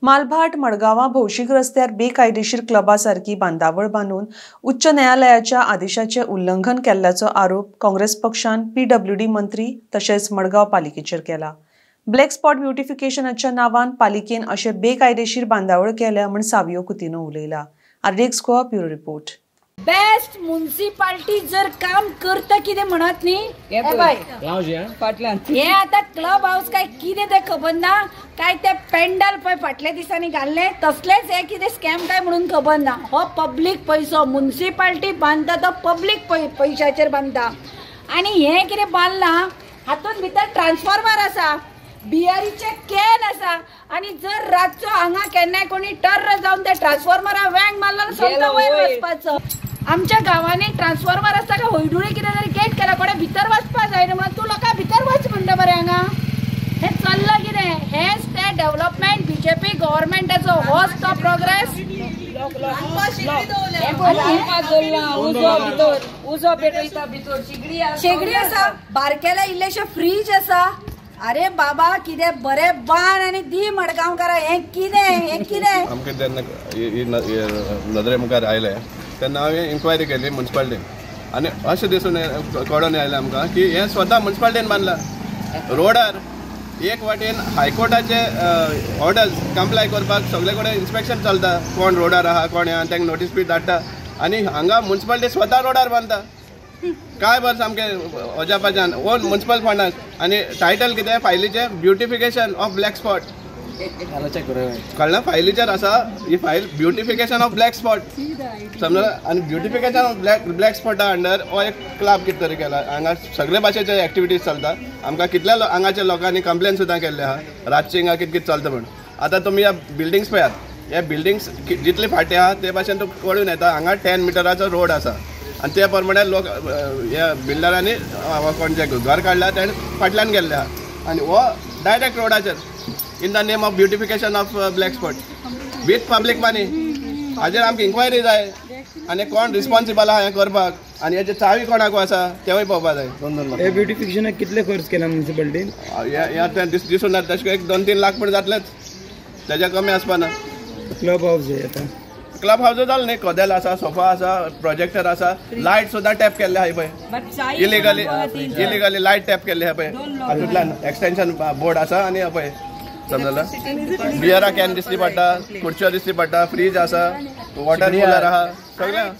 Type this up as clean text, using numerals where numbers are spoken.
मालभाट मडगांवां भौशीक रस्त्यार बेकायदेशीर क्लबा सारकी बांदावळ बांदून उच्च न्यायालयाच्या आदेशाचे उल्लंघन केल्ल्याचो आरोप काँग्रेस पक्षान पीडब्ल्यूडी मंत्री तशेंच मडगांव पालिकेचेर केला. ब्लॅक स्पॉट ब्युटिफिकेशनाच्या नावान पालिकेन अशे बेकायदेशीर बांदावळ केल्या म्हूण Savio Coutinho उलयला. RDX Goa bureau report. Best municipality जर काम करता कितें म्हणत न्ही हे आता क्लब हाऊस काय कितें तें खबर ना, काय ते पेंडल पळय फाटल्या दिसांनी घाल्ले तसलेच हे कितें स्कॅम काय म्हणून खबर ना. हो पब्लीक पयसो मुन्सिपाल्टी बांदता तो पब्लीक पयशाचेर बांदता आनी हे कितें बांदलां हातून भितर ट्रान्सफॉर्मर आसा, बियरीचे can आसा आनी जर रातचो हांगा केन्नाय कोणी टर्र जावन त्या ट्रान्सफॉर्मरा वेंग मारलो सोमतो वयर वचपाचो. आमच्या गांवांनी ट्रान्सफॉर्मर आसता काय हळदुळे कितें तरी गेट केला कोणे भितर वचपा जायना म्हणून तूं लोकां भितर वच म्हणटा बरें. हांगा हें चल्लां कितें हेंच तें डेव्हलपमेंट बीजेपी गव्हर्मेंटाचो होच तो प्रोग्रेस. शेगडी आसा, बारकेले इल्लेशे फ्रीज आसा. अरे बाबा कितें बरें बाण आनी दी मडगांवकारा हें कितें हें कितें. आमकां जेन्ना नदरे मुखार आयलें तेन्ना हांवें इन्क्वायरी केली मुन्सिपाल्टीन आनी अशें दिसून कळोन आयलें आमकां की हें स्वता मुन्सिपाल्टीन बांदलां. रोडार एक वाटेन हायकोर्टाचे ऑर्डर्स कंप्लाय करपाक सगळे कडेन इन्स्पेक्शन चलता, कोण रोडार आहा कोण आहा तांकां नोटीस बी धाडटा आनी हांगा मुन्सिपाल्टी स्वता रोडार बांदता. काय बरें सामकें अजापाच्यान ओन मुन्सिपल फंडाक आनी टायटल कितें फायलीचें ब्युटिफिकेशन ऑफ ब्लॅक स्पॉट. कळ्ळें फायलीचेर आसा ही file beautification of black spot समजलें. आनी ब्युटिफिकेशन ऑफ ब्लॅक स्पॉटा अंडर हो एक क्लब कितें तरी केला. हांगा सगळे भाशेचे एक्टिविटीज चलता. आमकां कितल्या हांगाच्या लोकांनी कंप्लेन सुद्दां केल्ले आहा रातची हिंगा कितें कितें चलता म्हूण. आतां तुमी ह्या बिल्डिंग्स पळयात, हे बिल्डिंग्स जितले फाटीं आहा ते भाशेन तुका कळून येता हांगा 10 मिटराचो रोड आसा आनी ते प्रमाणे लोक ह्या बिल्डरांनी कोण जे घर काडला तेणें फाटल्यान गेल्ले आहा आनी हो डायरेक्ट रोडाचेर in the name of beautification of black spot with public money. हाजेर आमकां इन्क्वायरी जाय आनी कोण रिस्पॉन्सिबल आहा हें करपाक आनी हेचे चावी कोणाक आसा तेवूय पळोवपा जाय. हे ब्युटिफिकेशनाक कितले खर्च केला मुन्सिपाल्टीन? हें दिसून येता तशें 1-2 3 लाख पण जातलेच, तेज्या कमी आसपा ना. क्लब हावस हे आतां क्लब हावस जालें न्ही, कदेल आसा, सोफा आसा, प्रोजेक्टर आसा, लायट सुद्दां टॅप केल्ले आहा पळय, इलिगली लायट टॅप केल्ले आहा पळय. हातूंतल्यान एक्सटेंशन बोर्ड आसा आनी पळय समजलें बियरा can दिसली पडटा, खुर्च्यो दिसली पडटा, फ्रीज आसा, वॉटर कुलर आहा, सगळें.